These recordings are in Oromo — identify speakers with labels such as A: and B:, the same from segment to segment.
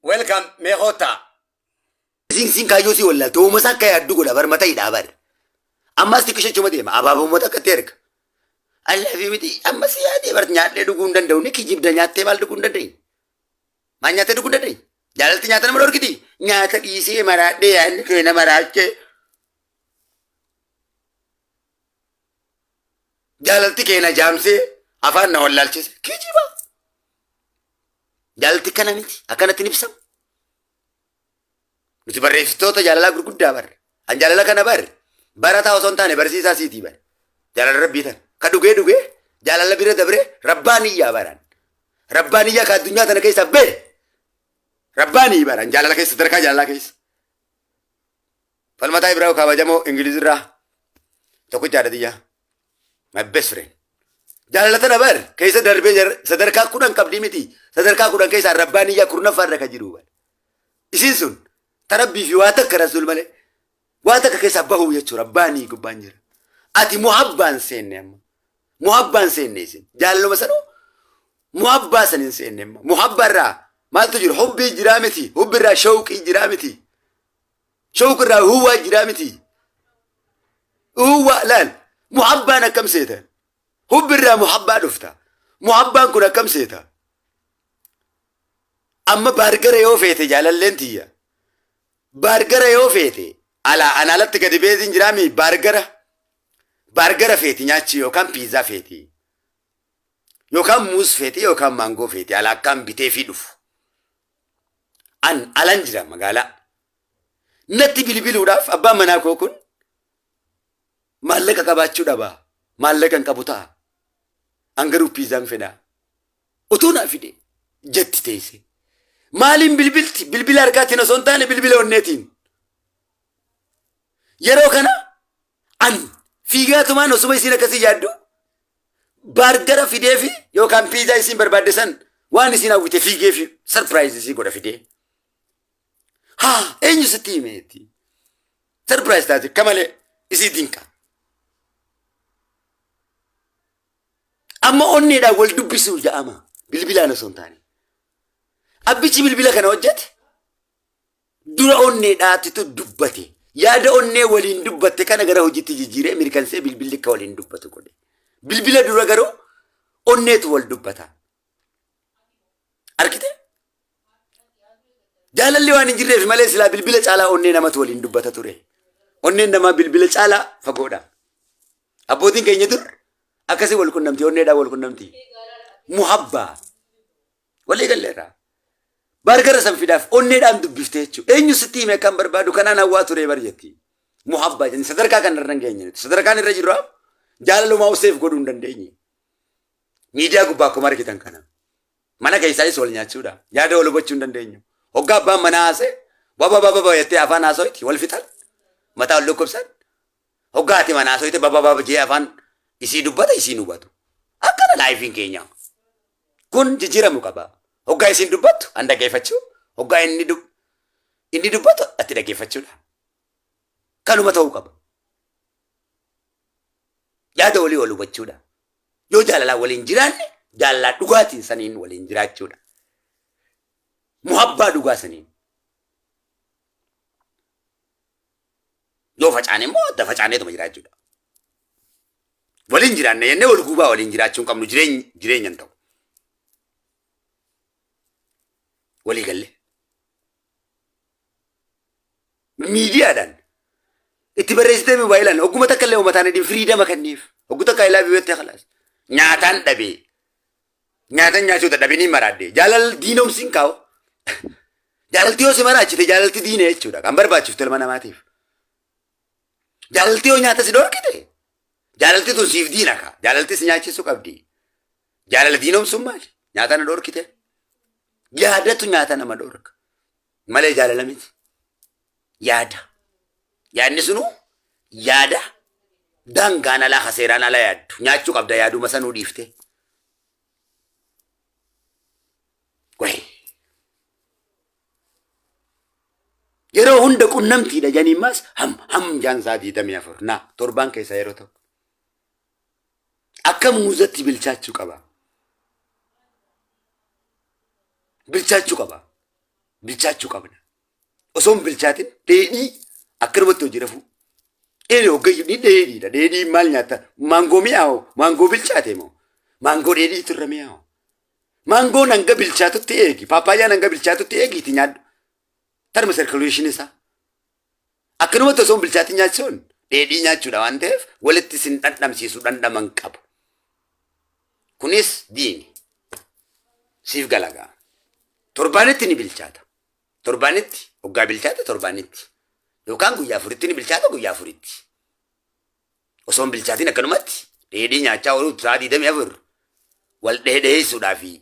A: Welcome mee koottaa.
B: Isiin siin kaayyoo sii wallaalte uuma isaa akka yaaddu godha bar mata hidhaa bar. Ammas xiqqishachuma deema abaaboo uummata akkatti erga. Allaa fi miti ammas yaadee bar nyaadhee dhuguu hin danda'u ni kijibda nyaattee maal dhuguu hin dandeenye. Maal nyaattee dhuguu hin dandeenye. Jaalalti nyaata nama dhorkiti. Nyaata dhiisee maraadhee yaadni kee na maraachee. Jaalalti kee na jaamsee afaan na wallaalchise. Kijiba. Jaalalti kana miti akkanatti hin ibsamu. Nuti barreessitoota jaalalaa gurguddaa barre. An jaalala kana barre barataa osoo hin taane barsiisaa siitii bare. Jaalala rabbii tana. Ka dhugee dhugee jaalala bira dabree rabbaaniyyaa baran. Rabbaaniyyaa ka addunyaa tana keessaa bee. Rabbaanii baran jaalala keessa sadarkaa jaalalaa keessa. Falmataa Ibrahim kabajamoo Ingilizirraa tokkicha haadha My best friend. Jaalala tana bar keessa darbee sadarkaa 10 qabdii miti. Sadarkaa 10 keessaa rabbaaniyyaa 10ffaa irra ka jiru bar. Isiin sun tarabbii fi waa takka rasuul malee waa takka keessaa bahuu jechuudha. Rabbaanii gubbaan jira. Ati muhabbaan seenne amma. Muhabbaan seenne isin. Jaalaluma sanuu muhabbaa san hin seenne amma. Muhabbaa irraa maaltu jiru? Hubbii jiraa miti. Hubbi irraa shawqii jiraa miti. Shawqii irraa huwwaa jiraa miti. Huwwaa laal. Muhabbaan akkam seetan? Hubbi irraa muhabbaa dhufta. Muhabbaan kun akkam seeta? Amma baargara yoo feete jaalalleen tiyya. Baargara yoo feete alaa an alatti gadi beetiin jiraami baargara. Baargara feeti nyaachuu yookaan piizaa feeti. Yookaan muuz feeti yookaan maangoo feeti alaa akkaan bitee fi dhufu. An alan jira magaalaa. Natti bilbiluudhaaf abbaan manaa koo kun maallaqa qabaachuu dhaba. Maallaqa hin qabu ta'a. An garuu piizaan fedhaa. Utuu naa fide jetti teesse. Maaliin bilbilti? Bilbila harkaatiin osoo hin taane bilbila onneetiin. Yeroo kana an fiigaatumaan osuma isiin akkasii yaaddu baargara fideefi yookaan piizaa isiin barbaadde san waan isiin hawwite fiigeefi sarpiraayiz isii godha fidee. Haa eenyu sitti himeeti? Sarpiraayiz taate akka malee isii dinqa. Amma onneedhaan wal dubbisuu ja'ama bilbilaan osoo hin taane. Abbichi bilbila kana hojjete dura onneedhaatitu dubbate. Yaada onnee waliin dubbatte kana gara hojiitti jijjiiree mirkansee bilbilli akka waliin dubbatu godhe. Bilbila dura garuu onneetu wal dubbata. Argite? Jaalalli waan hin jirreef malee silaa bilbila caalaa onnee namatu waliin dubbata ture. Onneen namaa bilbila caalaa fagoodha. Abbootiin keenya dur akkasii wal qunnamti onneedhaan wal qunnamti. Muhabbaa. Walii galleerra. Baargara san fidaaf onneedhaan dubbifte jechuudha. Eenyu sitti hime akkan barbaadu kanaan hawwaa ture bar jetti. Muhabbaa jenni sadarkaa kanarra hin geenye nuti. Sadarkaan irra jirru jaalalumaa useef godhuu hin dandeenye. Miidiyaa gubbaa akkuma argitan kana. Mana keessaayis wal nyaachuudha. Yaada wal hubachuu hin dandeenyu. Hoggaa abbaan manaa haasee baba baba baba jettee afaan haasoyti wal fixan. Mataa wal dhukkubsan. Hoggaa ati mana haasoyte baba baba jee afaan isii dubbata isiin hubatu. Akkana laayifiin keenya. Kun jijjiiramu qaba. Hoggaa isiin dubbattu an dhaggeeffachuu. Hoggaa inni dub inni dubbatu ati dhaggeeffachuudha. Kanuma ta'uu qaba. Yaada walii wal hubachuudha. Yoo jaalalaan waliin jiraanne jaalalaa dhugaatiin saniin waliin jiraachuudha. Muhabbaa dhugaa saniin. Yoo facaane immoo adda facaaneetuma jiraachuudha. Waliin jiraanne jennee wal guubaa waliin jiraachuu hin qabnu jireenya hin ta'u. Walii galle. Miidiyaadhaan itti barreessitee moobaayilaan ogguma takka illee uummataan hidhin firiidama kenniif. Oggu takka I love you jettee khalaas. Nyaataan dhabee. Nyaatan nyaachuu dadhabee ni maraadde. Jaalal diinomsiin kaa'u. Jaalalti yoo si maraachite jaalalti diina jechuudha. Kan barbaachiftu ilma namaatiif. Jaalalti yoo nyaata si dhorkite jaalalti tun siif diina kaa. Jaalalti si nyaachisuu qabdi. Jaalala diinomsuun maali? Nyaata na dhorkite. Yaadatu nyaata nama dhorka. Malee jaalala miti. Yaada. Yaadni sunuu yaada daangaan alaa ka seeraan ala yaaddu. Nyaachuu qabda yaaduma sanuu dhiiftee. Wayi. Yeroo hunda qunnamtiidha janiin maas ham ham jaan isaa 24 na torbaan keessa yeroo tokko. Akka muuzatti bilchaachuu qaba. Bilchaachuu qaba. Bilchaachuu qabna. Osoo hin bilchaatin dheedhii akkanumatti hojii rafuu. Dheedhii hoggayyuu ni dheedhiidha. Dheedhii maal nyaata? Maangoo mi'aawu. Maangoo bilchaate moo? Maangoo dheedhiitu irra mi'aawu. Maangoon hanga bilchaatutti eegi. Paappaayyaan hanga bilchaatutti eegiiti nyaadhu. Term circulation isaa. Akkanumatti osoo hin bilchaatin nyaachuun dheedhii nyaachuudha waan ta'eef walitti sin dhandhamsiisu dhandhaman qabu. Kunis diini. Siif galagaa. Torbaanitti ni bilchaata. Torbaanitti hoggaa bilchaata torbaanitti. Yookaan guyyaa afuritti ni bilchaata guyyaa afuritti. Osoo hin bilchaatin akkanumatti dheedhii nyaachaa ooluu sa'a 24 wal dheedheessuudhaa fi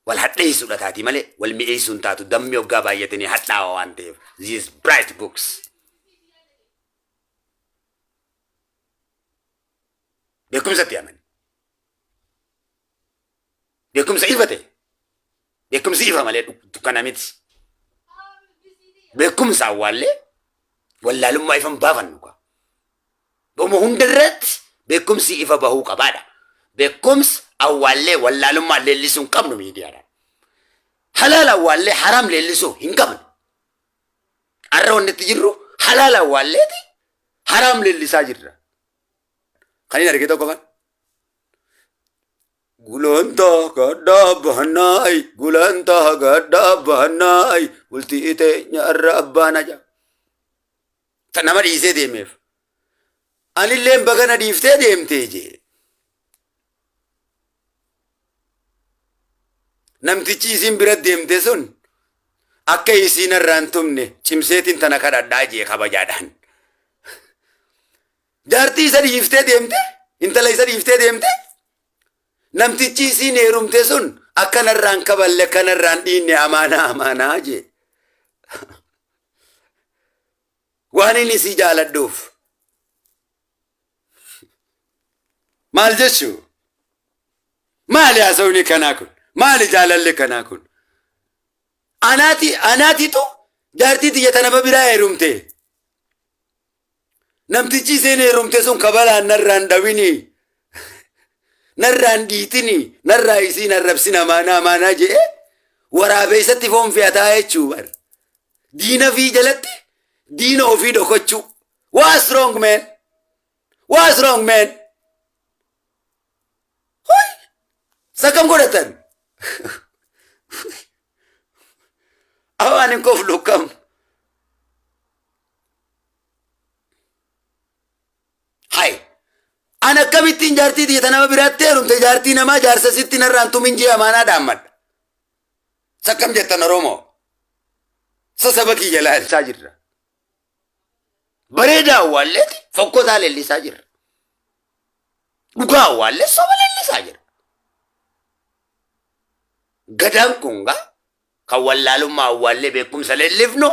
B: wal hadheessuudha taati malee wal mi'eessuun taatu dammi hoggaa baay'atanii hadhaawa waan ta'eef. These bright books. Beekumsatti amani. Beekumsa ifa ta'e. Beekumsi ifa malee dukkana miti. Beekumsa awwaallee wallaalummaa ifan baafannu kaa. Dhuma hundarratti beekumsi ifa bahuu qabaadha. Beekumsa awwaallee wallaalummaa leellisuu hin qabnu miidiyaadhaan. Halaala awwaallee haraam leellisuu hin qabnu. Har'a wanni itti jirru halaala awwaalleeti haraam leellisaa jirra. Kan hin argee tokko kan. Gulantaa gaddaa baanaay gulantaa gaddaa baanaay bultii teenya irra abbaan aja. Ta nama dhiisee deemeef. Anilleen baga na dhiiftee deemtee jee. Namtichi isiin bira deemte sun akka isiin irraa hin tumne cimseetiin tana kadhadhaa jee kabajaadhaan. Jaartii isa dhiiftee deemte, intala isa dhiiftee deemte, namtichi isiin heerumte sun akka narraan kaballe akka narraan dhiinne amaanaa amaanaa jee. Waan inni isii jaaladhuuf. Maal jechuu? Maali haasawni kanaa kun? Maali jaalalli kanaa kun? Anaati anaatitu jaartii tiyya ta nama biraa heerumte. Namtichi isheen heerumte sun kabalaan narraan dhawini. Narraan dhiitini. Narraa isiin arrabsin amaanaa amaanaa jedhee waraabeessatti foon fe'ataa jechuu bar. Diina fi jalatti diina ofii dhokochuu. What's wrong man? What's wrong man? Hoy! Sakam godhatan? Awaan hin koflu kam? Hay! An akkamittiin jaartii tiyya ta nama biraatti heerumte jaartii namaa jaarsa sitti narraan tumin jee amaanaa dhaammadha. Sakkam jettan Oromoo? Sa saba kiyya laalchaa jirra. Bareedaa awwaalleeti fokkotaa leellisaa jirra. Dhugaa awwaallee soba leellisaa jirra. Gadaan kun gaa kan wallaalummaa awwaallee beekumsa leellifnu,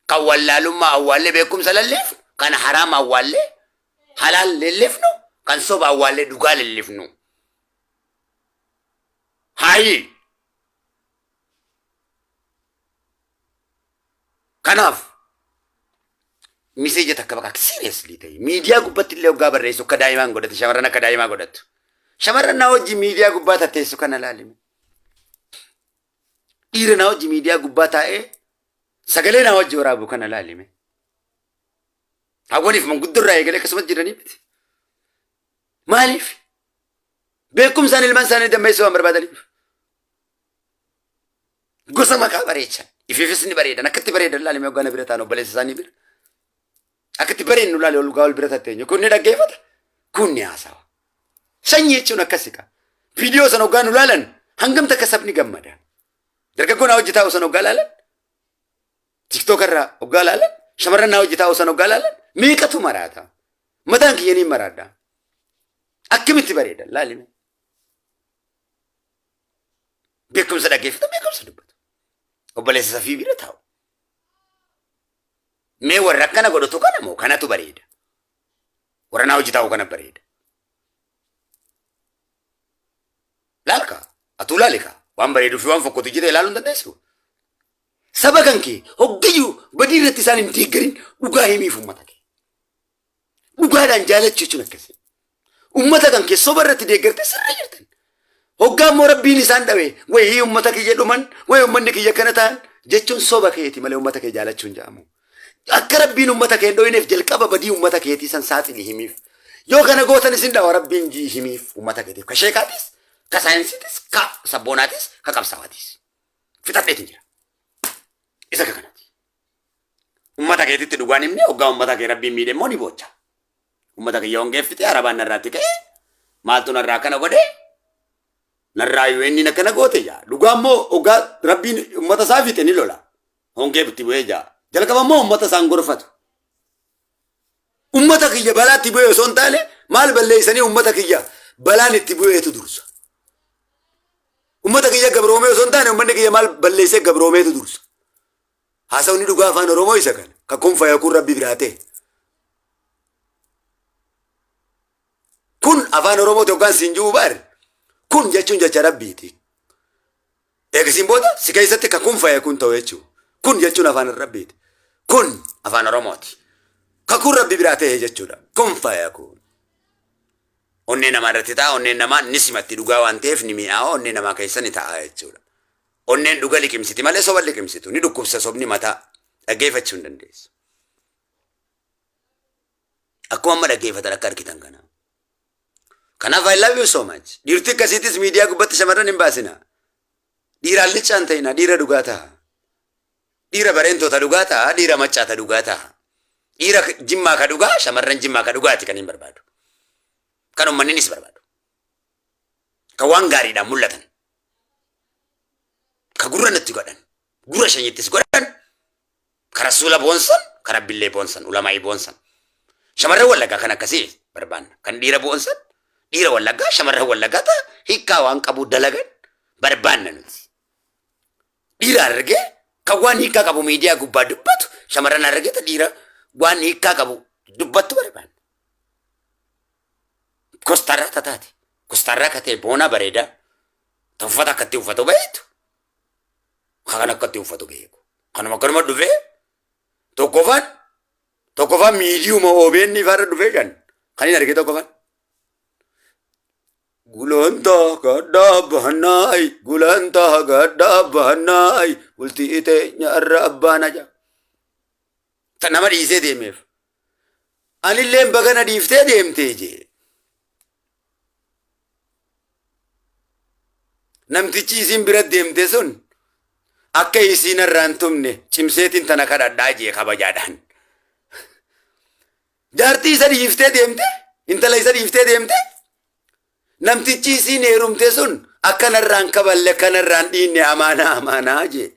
B: kan wallaalummaa awwaallee beekumsa leellifnu, kan haraama awwaallee halaal leellifnu, kan soba awwaallee dhugaa leellifnu. Hayi! Kanaaf miseeja takka bakka seriously ta'e miidiyaa gubbatti illee hoggaa barreessu akka daa'imaan godhate shamarran akka daa'imaa godhattu. Shamarran na hojii miidiyaa gubbaa tatteessu kana laalime. Dhiira na hojii miidiyaa gubbaa taa'ee sagalee na hojii waraabu kana laalime. Hawwaniif manguddoo irraa eegalee akkasumas jiranii miti. Maaliif? Beekumsaan ilmaan isaanii dammeessuu waan barbaadaniif. Gosa maqaa bareechan. Ifiifis ni bareedan. Akkatti bareedan laalime hoggaa na bira ta'an obboleessa isaanii bira. Akkatti bareennu laale olgaa ol bira tatteenyu. Kun ni dhaggeeffata. Kun ni haasawa. Sanyii jechuun akkasi kaa. Viidiyoo sana hoggaa nu laalan hangam takka sabni gammada. Dargaggoo naa hojii taa'u sana hoggaa laalan. Tiktook irraa hoggaa laalan. Shamarran naa hojii taa'u sana hoggaa laalan. Meeqatu maraata. Mataan kiyya ni maraadha. Akkamitti bareeda laalime. Beekumsa dhaggeeffata beekumsa dubbatu. Obboleessa safii bira taa'u. Mee warra akkana godhatu kana moo kanatu bareeda. Warra naa hojii taa'u kana bareeda. Laalka atuu laalika waan bareeduu fi waan fokkotu jitee ilaaluu hin dandeessu. Saba kan kee hoggayyuu badii irratti isaan hin deeggarin dhugaa himiif uummata kee. Dhugaadhaan jaalachuu jechuun akkasii. Uummata kan kee soba irratti deeggartee sirra jirtan. Hoggaa immoo rabbiin isaan dhawe wayii uummata kiyya dhuman wayii uummanni kiyya kana ta'an jechuun soba keeti malee uummata kee jaalachuu hin jedhamu. Akka Rabbiin uummata kee hin dhoyineef jalqaba badii uummata keetii san saaxili himiif. Yoo kana gootan isin dhawa Rabbiin jii himiif uummata keetiif. Ka sheekaatis, ka saayinsiitis, ka sabboonaatis, ka qabsaawaatis. Fixadheetiin jira. Isa akka kanaati. Uummata keetitti dhugaan himne hoggaa uummata kee Rabbiin miidhe immoo ni boocha. Uummata kiyya hongeeffite arabaan narraatti ka'e maaltu narraa akkana godhe narraa yoo inni akkana goote jaa. Dhugaa immoo hoggaa Rabbiin uummata isaa fixe ni lola. Hongee itti bu'ee jaa. Jalqaba immoo uummata isaan gorfatu. Uummata kiyya balaatti bu'ee osoo hin taane maal balleessanii uummata kiyya balaan itti bu'eetu dursa. Uummata kiyya gabroomee osoo hin taane uummanni kiyya maal balleessee gabroomeetu dursa. Haasawni dhugaa afaan Oromoo isa kana. Ka kun fayakuun rabbi biraa ta'e. Kun afaan Oromoo tokkaan siin jiru baar. Kun jechuun jecha rabbiiti. Eegasiin booda si keessatti ka kun fayakuun ta'u jechuudha. Kun jechuun afaan rabbiiti. Kun afaan Oromooti. Kakuun rabbi biraa ta'e jechuudha. Kun fayakuun. Onnee namaa irratti ta'a, onneen namaa ni simatti dhugaa waan ta'eef ni mi'aawa, onnee namaa keessa ni ta'a jechuudha. Onneen dhuga liqimsiti malee soba liqimsitu. Ni dhukkubsa sobni mataa. Dhaggeeffachuu hin dandeessu. Akkuma amma dhaggeeffatan akka argitan kana. Kanaaf I love you so much. Dhiirti akkasiitis miidiyaa gubbatti shamarran hin baasina. Dhiiraan liccaan ta'ina dhiira dhugaa ta'a. Dhiira bareentoota dhugaa ta'a, dhiira maccaata dhugaa ta'a. Dhiira jimmaa ka dhugaa, shamarran jimmaa ka dhugaati kan hin barbaadu. Kan uummanninis barbaadu. Kan waan gaariidhaan mul'atan. Ka gurra natti godhan. Gurra shanyittis godhan. Ka rasuula boonsan, ka rabbillee boonsan, ulamaa'ii boonsan. Shamarran wallaggaa kan akkasii barbaanna. Kan dhiira boonsan, dhiira wallaggaa, shamarran wallaggaa ta'a hiikkaa waan qabu dalagan barbaanna nuti. Dhiira argee kan waan hiikkaa qabu miidiyaa gubbaa dubbatu, shamarran argee ta dhiira waan hiikkaa qabu dubbattu barbaanna. Kostarraa tataate. Kostarraa ka ta'e boonaa bareedaa. Ta uffata akkatti uffatu beektu. Kan akkatti uffatu beeku. Kanuma akkanuma dhufee tokkoffaan tokkoffaan miidiyuma OBN ifaarra dhufee kan kan hin argee tokkoffaan. Gulantaa gaddaa baanaay gulantaa gaddaa baanaay bultii teenya irra abbaan aja. Ta nama dhiisee deemeef. Anilleen baga na dhiiftee deemtee jee. Namtichi isiin bira deemte sun akka isiin irraa hin tumne cimseetiin tana kadhadhaa jee kabajaadhaan. Jaartii isa dhiiftee deemte intala isa dhiiftee deemte namtichi isiin heerumte sun akka narraan kaballe akka narraan dhiinne amaanaa amaanaa jee.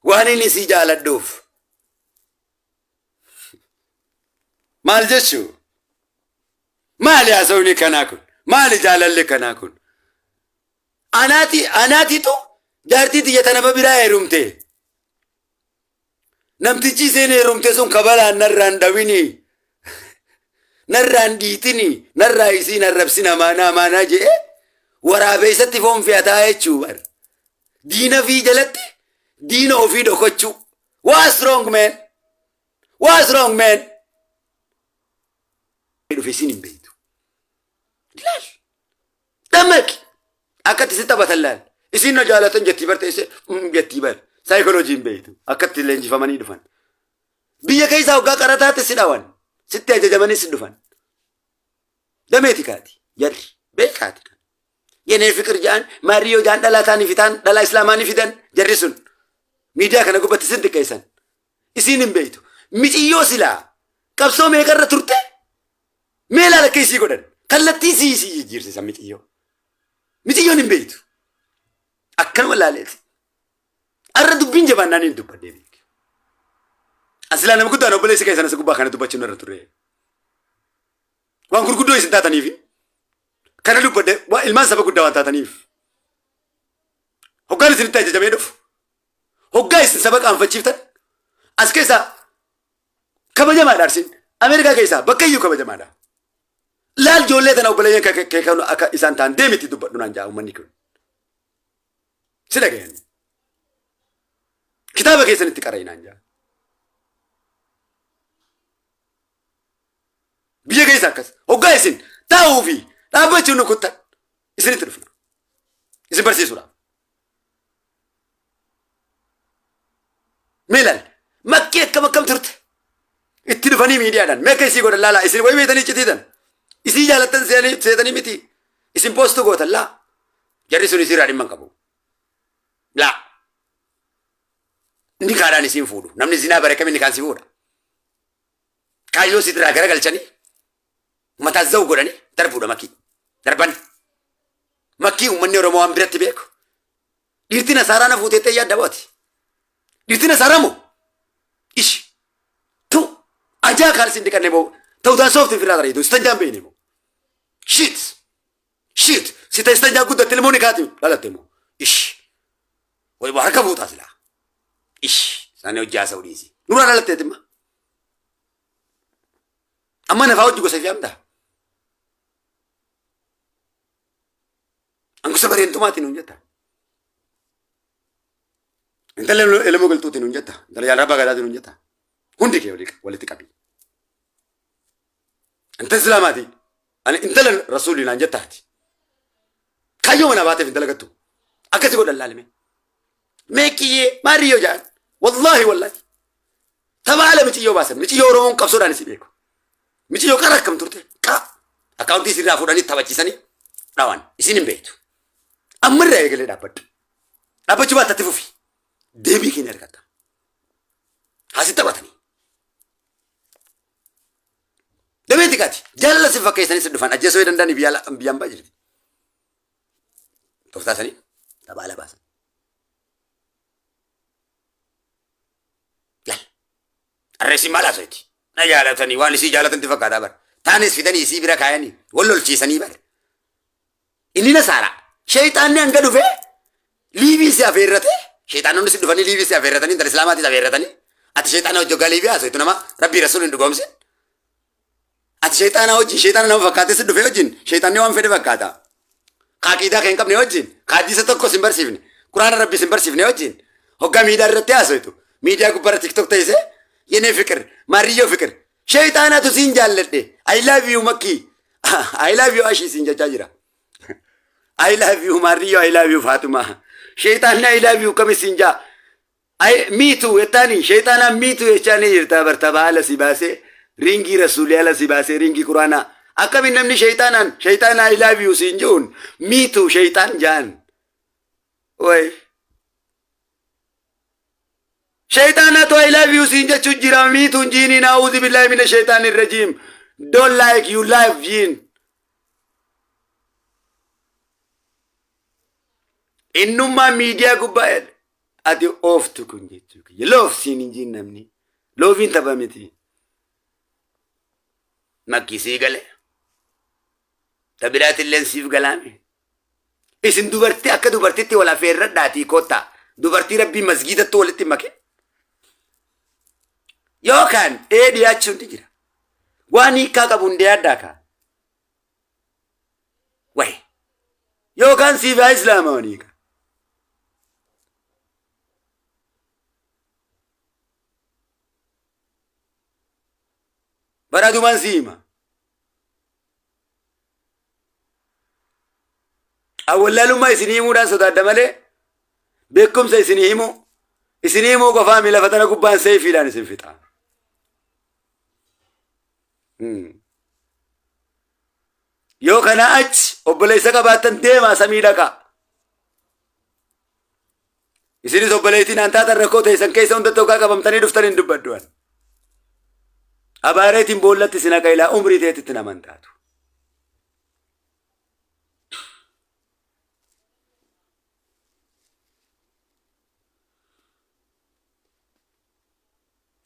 B: Waan inni isii jaaladhuuf. Maal jechuu? Maali haasawni kanaa kun? Maali jaalalli kanaa kun? Anaati anaatitu jaartii tiyya ta nama biraa heerumte. Namtichi isheen heerumte sun kabalaan narraan dhawini. Narraan dhiitini. Narraa isiin arrabsin amaanaa amaanaa jedhee waraabeessatti foon fe'ataa jechuu bar. Diina fi jalatti diina ofii dhokochuu. What's wrong man? What's wrong man? Dhufe isin hin beektu. Laal. Dammaqi. Akka itti si taphatan laal. Isin na jaalatan jettii bar teessee jettii bar. Saayikoloojii hin beektu. Akka itti leenjifamanii dhufan. Biyya keessaa hoggaa qarataatti si dhawan. Sitti ajajamanii si dhufan. Dameeti kaati. Jarri beekaati. Yenee fiqir ja'an maariyoo ja'an dhalaa taanii fitaan dhalaa islaamaa ni fidan jarri sun. Miidiyaa kana gubbatti isin xiqqeessan. Isiin hin beektu. Miciyyoo silaa qabsoo meeqarra turte mee ilaala akka isii godhan. Kallattii isii isii jijjiirsisan miciyyoo. Miciyyoon hin beektu. Akkanuma laaleeti. Arra dubbiin jabaannaan hin dubbadhee beeku. Asilaa nama guddaan obboleessi keessan as gubbaa kana dubbachuun irra ture. Waan gurguddoo isin taataniif kana dubbadhe waa ilmaan saba guddaa waan taataniif. Hoggaan isinitti ajajamee dhufu. Hoggaa isin saba qaanfachiiftan as keessaa kabajamaadha arsiin. Ameerikaa keessaa bakka iyyuu kabajamaadha. Laal ijoollee tana obboleeyyan kee kan akka isaan ta'an deemiti dubbadhu naan ja'a uummanni kun. Si dhagayan. Kitaaba keessanitti qara'e naan ja'a. Biyya keessa akkas. Hoggaa isin taa'uu fi dhaabbachuu nu kuttan isinitti dhufna. Isin barsiisuudhaaf. Mee ilaali. Makkii akkam akkam turte. Itti dhufanii miidiyaadhaan. Mee akka isii godhan laalaa. Isin wayi beetanii iccitii Isii jaalattan seetanii miti. Isin poostuu gootan laa. Jarri sun isiirraa dhimma hin qabu. Laa. Nikaadhaan isiin fuudhu. Namni zinaa bare kamiin nikaan si fuudha. Kaayyoo isiitirraa garagalchanii mataa zawu godhanii darbuudha makkii. Darban. Makkii uummanni Oromoo waan biratti beeku. Dhiirti nasaaraa na fuuteettee yaadda booti. Dhiirti nasaaraa moo? Ishi. Tu. Ajaa kaalsi hin dhiqanne moo? Ta'utaan soofti ofirraa tareetu. Sitan jaan beekne moo? Shit. Shit. Sita sitan jaan guddatte ilmoo ni kaati dhalatte moo? Ishi. Wayi boo harka fuutaa silaa. Ishi. Isaanii hojii haasa'u dhiisi. Nurraa dhalatteetimma. Amma nafaa hojii gosa fi amdaa. An gosa bareentumaatiin nuun jetta. Intala elmoo galtuutiin nuun jetta. Intala jaarraa abbaa gadaatiin nuun jetta. Hundi kee walitti qabi. Intala islaamaati. Ani intala rasuulii naan jettaati. Kaayyoo manaa baateef intala gattu. Akkasi godhan laalime. Meeqiyyee maariyyoo jedhan. Wallaahi wallaahi. Tabaala miciyyoo baasan. Miciyyoo Oromoon qabsoodhaan si beeku. Miciyyoo qara akkam turte? Qara. Akkaawuntii isirraa fuudhanii taphachiisanii dhawan. Isin hin beektu. Ammarraa eegalee dhaabbadhu. Dhaabbachuu baattatti fufi. Deebii keenya argatta. Hasi taphatanii. Damee xiqqaati. Jaalala si fakkeessanii si dhufan ajjeesuu yoo danda'an biyyaan baa jirti. Tooftaa sanii tapha ala baasan. Laal. Har'a isin maal haasa'iti? Na jaalatanii waan isii jaalatanti fakkaataa bara. Taanis fidanii isii bira kaayanii wal lolchiisanii bara. Inni nasaara. Sheeyxaanni hanga dhufee liivii si afeerrate. Sheeyxaanonni si dhufanii liivii si afeerratanii intala islaamaatis afeerratanii. Ati sheeyxaana hojii hoggaa liivii haasa'u nama rabbii rasuul hin dhugoomsin. Ati sheeyxaana wajjin sheeyxaana nama fakkaatee si dhufee wajjin sheeyxaanni waan fedhe fakkaata. Kaaqiidaa kan hin qabne wajjin kaadiisa tokko sin barsiifne quraana rabbii sin barsiifne wajjin hoggaa miidiyaa irratti haasa'u miidiyaa gubbaarra tiktok ta'ise yenee fiqir maariyyoo fiqir sheeyxaanatu siin jaalladhe I love you makkii I love you ashii siin jechaa jira. I love you maariyyoo I love you faatuma sheeyxaanni I love you kami siin jaa Me too jettaani sheexaanaan me too jechaa ni jirta barta baala si baasee ringii rasuulii ala si baasee ringii quraanaa akkamiin namni sheexaanaan sheexaanaa I love you siin je'uun me too sheexaan ja'an way sheexaanaatu I love you siin jechuu jira me too jiiniin a'uudhu billaahi mina sheexaani rajiim don't like you love jiin innummaa miidiyaa gubbaa ati ooftu kun jechuu kiyya. Loof siin hin jiin namni. Loofiin tapha miti. Makkii sii gale. Ta biraatilleen siif galaame. Isin dubartii akka dubartitti wal afeerradhaatii kottaa. Dubartii rabbii masgiidattuu walitti hin makin. Yookaan ee dhiyaachuun ni jira. Waan hiikkaa qabu hin dhiyaadhaa kaa. Wayi. Yookaan siif haa islaamawanii kaa. Baradumaan si hima. Awwallaalummaa isinii himuudhaan sodaadha malee beekumsa isinii himuu isinii himuu qofaa mi lafa tana gubbaan seefiidhaan isin fixa. Yoo kanaa achi obboleessa qabaattan deemaa samii dhaqaa. Isinis obboleettiin aan taatan rakkoo teessan keessa hundatti hoggaa qabamtanii dhuftan hin dubbadhu an. Abaareetiin boollatti isin haqa ilaa umrii teetitti naman taatu.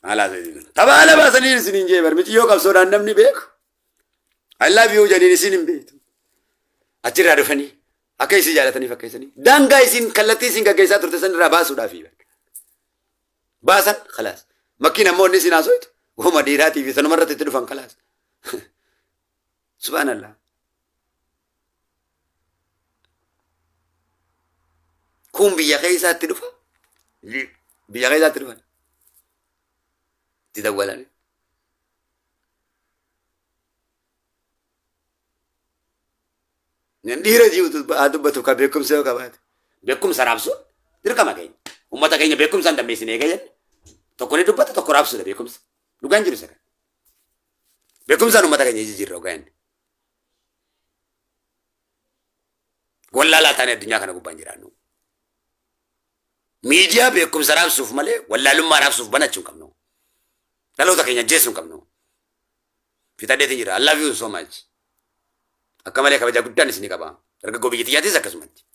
B: Maal haasa'e? Tapha ala baasanii isiniin jee bar miciyyoo qabsoodhaan namni beeku. I love you jedhaniin isin hin beektu. Achirraa dhufanii akka isin jaalatanii fakkeessanii daangaa isin kallattii isin gaggeessaa turte san irraa baasuudhaaf. Baasan khalaas. Makkiin ammoo inni isin haasoitu wama dhiiraatii fi sanuma irratti itti dhufan khalaas. Subhaanallah. Kun biyya keessaatti dhufa. Biyya keessaatti dhufan. Itti dawwalanii. Dhiira jirutu haa dubbatu ka beekumsa yoo qabaate. Beekumsa raabsuun dirqama keenya. Uummata keenya beekumsaan dammeessinee eega jenne. Tokko ni dubbata, tokko raabsuudha beekumsa. Dhugaan jiru isa kana. Beekumsaan uummata keenya jijjiirra dhugaa inni. Wallaalaa taanee addunyaa kana gubbaan jiraannu. Miidiyaa beekumsa raabsuuf malee wallaalummaa raabsuuf banachuu hin qabnu. Dhaloota keenya ajjeesuu hin qabnu. Fixadheetiin jira. I love you so much. Akka malee kabajaa guddaan isinii qaba. Dargaggoo biyya tiyyaatis akkasumatti.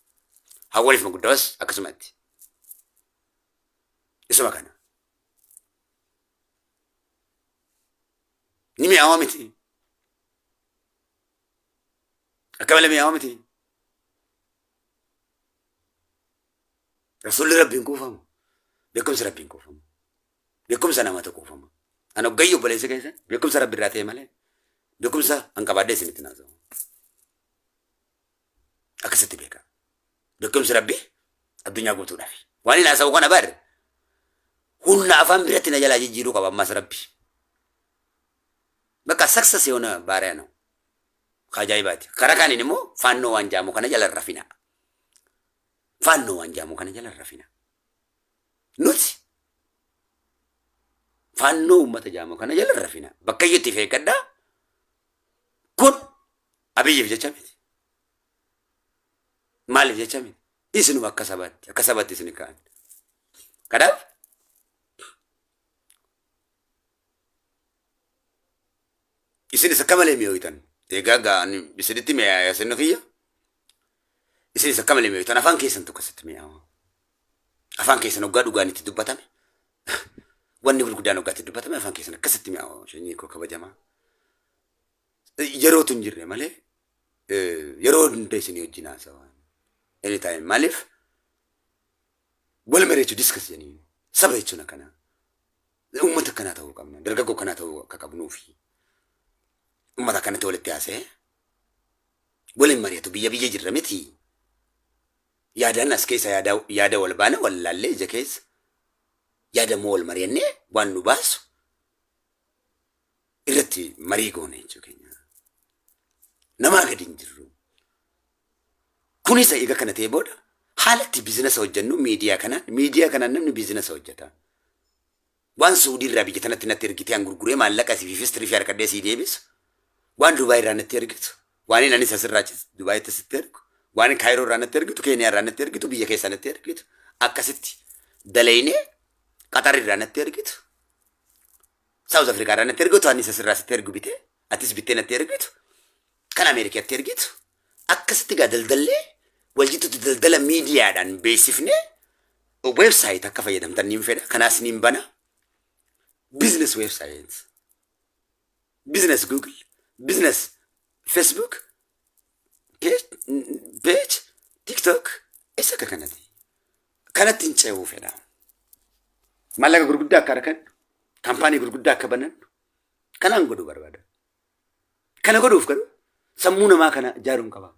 B: Hawwaniif manguddoos akkasumatti. Isuma kana. Ni mi'aawa miti. Akka malee mi'aawa miti. Rasuulli Rabbiin kuufamu. Beekumsi Rabbiin kuufamu. Beekumsa namatu kuufama. An hoggayyuu obboleessa keessan beekumsa Rabbi irraa ta'e malee beekumsa an qabaadhee isinitti naasa'u. Akkasitti beeka. Beekumsi Rabbi addunyaa guutuudhaaf. Waan hin haasa'u kana bar humna afaan biratti na jalaa jijjiiruu qaba ammas Rabbi. Bakka success yoona baariyaa ነው. Ajaa'ibaati. Karaa kaaniin immoo faannoo waan jaamu kana jala hin rafina. Faannoo waan jaamu kana jala hin rafina. Nuti faannoo uummata jaamu kana jala hin rafina. Bakka iyyutti if eeggadhaa. Kun Abiyyiif jecha miti. Maaliif jecha miti? Isinuma akka sabaatti isin ka'an. Kanaaf isinis akka malee mi'ooytan. Egaa gaa ani isinitti mi'aaya isin kiyya. Isinis akka malee mi'ooytan, afaan keessan tokko asitti mi'aawa. Afaan keessan hoggaa dhugaan itti dubbatame. Wanni gurguddaan hoggaa itti dubbatame afaan keessan akkasitti mi'aawa, sanyii koo kabajamaa. Yerootu hin jirre malee yeroo hunda isinii wajjin haasawaa. Anytime, maaliif wal mari'achuu, discuss jedhanii, saba jechuun akkanaa. Uummata akkanaa ta'uu qabna. Dargaggoo akkanaa ta'uu akka qabnuufi. Uummata akkanatti walitti haasa'ee waliin mari'atu, biyya biyya jirra miti. Yaadaan as keessa yaada yaada wal baana, wal laallee, ija keessa yaada immoo wal mari'annee waan nu baasu irratti marii goone jechuu keenya. Namaa gadi hin jirru. Kunis egaa kana ta'e booda haala itti biizinasa hojjennu miidiyaa kanaan namni biizinasa hojjeta. Waan Suudii irraa biyya tanatti natti ergitee an gurguree maallaqa siif fistirii fi harkadhee sii deebisu. Waan Dubaay irraa natti ergitu. Waan inni anis asirraa Dubaayitti sitti ergu. Waan Kaayiroo irraa natti ergitu, Keeniyaa irraa natti ergitu, biyya keessa natti ergitu. Akkasitti dalaynee Qatar irraa natti ergitu. South Africa irraa natti ergitu, anis asirraa sitti ergu bitee, atis bittee natti ergitu. Kan Ameerikaatti ergitu. Akkasitti gaa daldallee wal jidduutti daldala miidiyaadhaan beeksifnee website akka fayyadamtan niin fedha. Kanaas niin bana. Business website. Business Google. Business Facebook. Page, TikTok. Isa akka kanati. Kanatti hin ce'uu fedha. Maallaqa gurguddaa akka argannu, kaampaanii gurguddaa akka banannu, kanaan godhuu barbaada. Kana godhuuf garuu sammuu namaa kana ijaaruun qaba.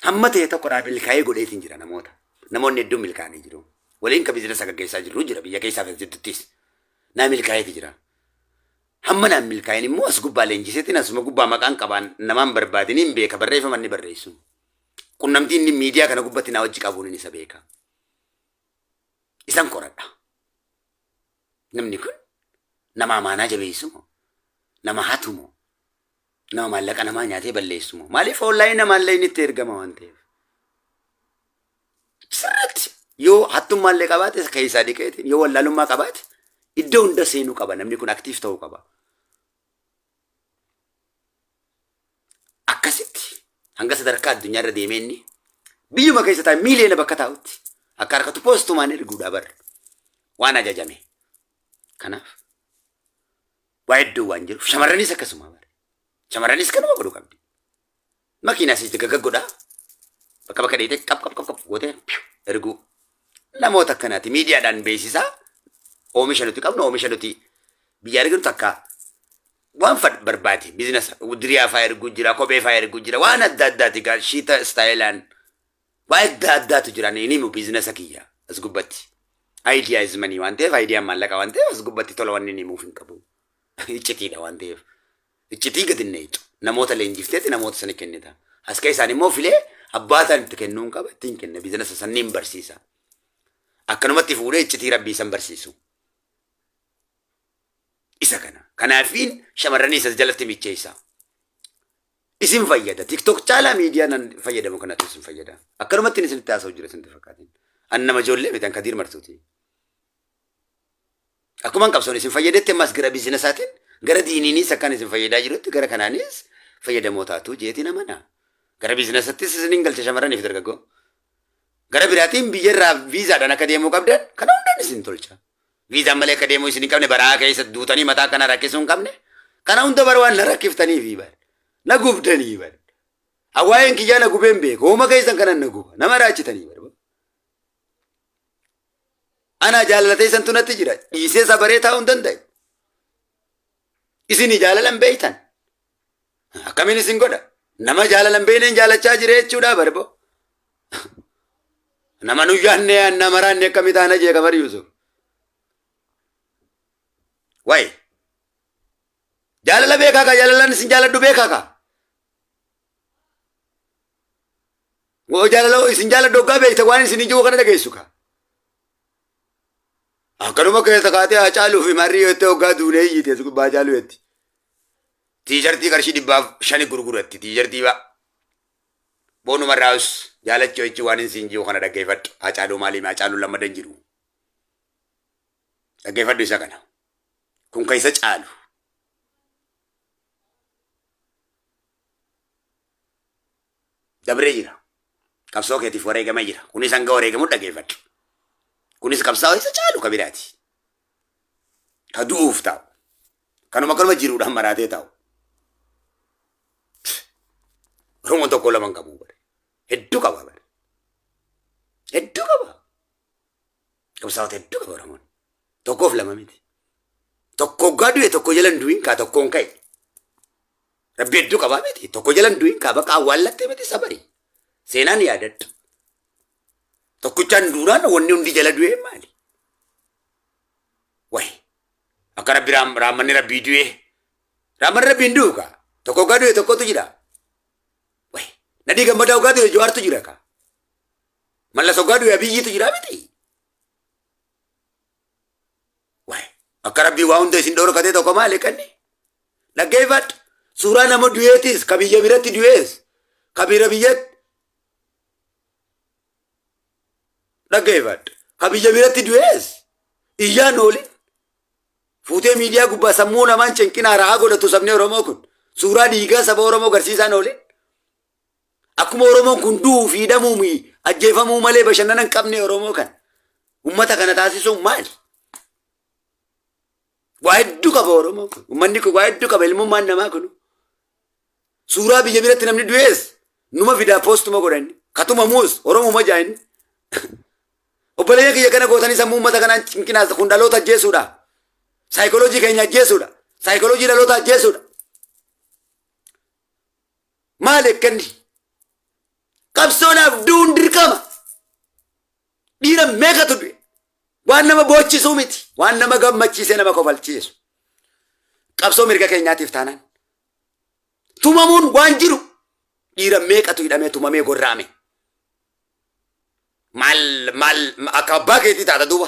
B: Hamma ta'e tokko dhaa milkaa'ee godheetiin jira namoota. Namoonni hedduun milkaa'anii jiru. Waliin ka biizinasa gaggeessaa jirru jira biyya keessaa fi jidduuttis. Naa milkaa'eeti jira. Hamma naan milkaa'in immoo as gubbaa leenjiseetiin asuma gubbaa maqaan qabaan namaan barbaadiniin hin beeka, barreeffama inni barreessu. Qunnamtii inni miidiyaa kana gubbatti naa wajji qabuun isa beeka. Isan qoradha. Namni kun nama amaanaa jabeessu moo? Nama hatu moo? Nama maallaqa namaa nyaatee balleessu moo? Maaliif online namaallee inni itti ergama waan ta'eef. Sirriitti yoo hattummaallee qabaate keessaa dhiqeetiin, yoo wallaalummaa qabaate iddoo hunda seenuu qaba, namni kun active ta'uu qaba. Akkasitti hanga sadarkaa addunyaa irra deemee inni biyyuma keessa taa'e miiliyoona bakka taa'utti akka harkatu poostumaan erguudha bar waan ajajame. Kanaaf waa hedduu waan jiruuf shamarranis akkasuma bare. Shamarranis kanuma godhuu qabdi. Makiinaa sitti gaggodhaa bakka bakka dheetee qap qap qap qap gootee erguu. Namoota akkanaati miidiyaadhaan beeksisaa oomisha nuti qabnu, oomisha nuti biyya arginu takka waan fad barbaade, biizinasa diriyaa faa erguu jira, kophee faa erguu jira, waan adda addaati gaa shiita istaayilaan waan adda addaatu jira. Ni himu biizinasa kiyya as gubbatti. Idea is money waan ta'eef, idea maallaqa waan ta'eef, as gubbatti tola wanni inni himuuf hin qabu. Iccitiidha waan ta'eef. Iccitii gadi hin neecu. Namoota leenjifteeti namoota sana kennita. As keessaan immoo filee abbaataan itti kennuu hin qaba, ittiin kenna, biizinasa sanniin barsiisa. Akkanumatti fuudhee iccitii Rabbii isan barsiisu. Isa kana. Kanaafiin shamarranii isas jalatti micheessa. Isin fayyada. TikTok caalaa miidiyaa nan fayyadamu kanatu isin fayyada. Akkanumatti isinitti haasa'u jira isinitti fakkaatin. An nama ijoollee miti an Kadiir Martuuti. Akkuman qabsoon isin fayyadetti ammas gara biizinasaatiin gara diiniinis akkan isin fayyadaa jirutti gara kanaanis fayyadamoo taatu jeetiin amana. Gara biizinasattis isinin galcha shamarraniif dargaggoo. Gara biraatiin biyyarraa viizaadhaan akka deemuu qabdan kana hundaan isin tolcha. Viizaan malee akka deemuu isin hin qabne baraa keessa duutanii mataa kana rakkisuu hin qabne kana hunda bara waan na rakkiftaniifi bar. Na gubdanii bar. Hawaayeen kiyyaa na gubeen beeku. Hooma keessan kanan na guba. Nama raachitanii bar. Anaa jaalala teessantu natti jira. Dhiisee sabaree taa'uu hin danda'e. Isin jaalala hin beektan. Akkamiin isin godha? Nama jaalala hin beekneen jaalachaa jira jechuudha barbo. Nama nu yaadne yaadna maraanne akkamii taana jee Kamar Yuusuf. Wayi. Jaalala beekaa ka jaalalaan isin jaaladhu beekaa ka. Woo jaalala isin jaaladhu hoggaa beekta waan isin jiru kana dhageessu ka. Akkanuma keessa kaatee Haacaaluu fi Marrii jettee hoggaa duunee iyyite gubbaa Haacaaluu jetti. Tiishartii qarshii 500 gurguratti tiishartii ba'a. Boonuma irraas jaalachuu jechuun waan isin jiru kana dhaggeeffadhu. Haacaaluu maalii Haacaaluu lammada hin jiru. Dhaggeeffadhu isa kana. Kun kan isa caalu. Dabree jira. Qabsoo keetiif wareegamee jira. Kunis hanga wareegamu dhaggeeffadhu. Kunis qabsaa'oo isa caalu ka biraati. Ka du'uuf taa'u. Kanuma kanuma jiruudhaan maraatee taa'u. Oromoon tokko lama hin qabu. Bare. Hedduu qaba. Bare. Hedduu qaba. Qabsaa'ota hedduu qaba Oromoon. Tokkoof lama miti. Tokko hoggaa du'e tokko jala hin du'in kaa tokkoon ka'e. Rabbi hedduu qabaa miti. Tokko jala hin du'in kaa bakka awwaallattee miti sabari. Seenaan yaadadhu. Tokkichaan duunaan wanni hundi jala du'ee maali? Wayi. Akka rabbi raammanni rabbii du'ee. Raammanni rabbii hin du'u kaa. Tokko hoggaa du'e tokkotu jira. Wayi. Nadhii gammadaa hoggaa du'e Jawaartu jira kaa. Mallas hoggaa du'e Abiyyiitu jira miti. Wayi. Akka rabbii waa hunda isin dhorkatee tokko maali kanni? Dhaggeeffadhu. Suuraa nama du'eetis ka biyya biratti du'ees ka bira biyyatti dhaggeeffadhu. Ka biyya biratti du'ees iyyaan oolin. Fuutee miidiyaa gubbaa sammuu namaan cinqinaa ra'aa godhatu sabni Oromoo kun. Suuraa dhiigaa saba Oromoo garsiisaan oolin. Akkuma Oromoon kun du'uu fi hidhamuu fi ajjeefamuu malee bashannana hin qabne Oromoo kana. Uummata kana taasisuun maali? Waa hedduu qaba Oromoon kun. Uummanni kun waa hedduu qaba ilmummaan namaa kun. Suuraa biyya biratti namni du'ees numa fidaa poostuma godhanni. Katumamuus Oromuma jaa inni. Obboleeyyan kiyya kana gootanii sammuu uummata kanaan cinqinaas kun dhaloota ajjeesuudha. Saayikoloojii keenya ajjeesuudha. Saayikoloojii dhaloota ajjeesuudha. Maali akkanni? Qabsoodhaaf du'uun dirqama. Dhiira meeqatu du'e? Waan nama boochisuu miti. Waan nama gammachiisee nama kofalchiisu. Qabsoo mirga keenyaatiif taanaan. Tumamuun waan jiru. Dhiira meeqatu hidhamee tumamee gorra'ame. Maal maal akka abbaa keetii taata duuba.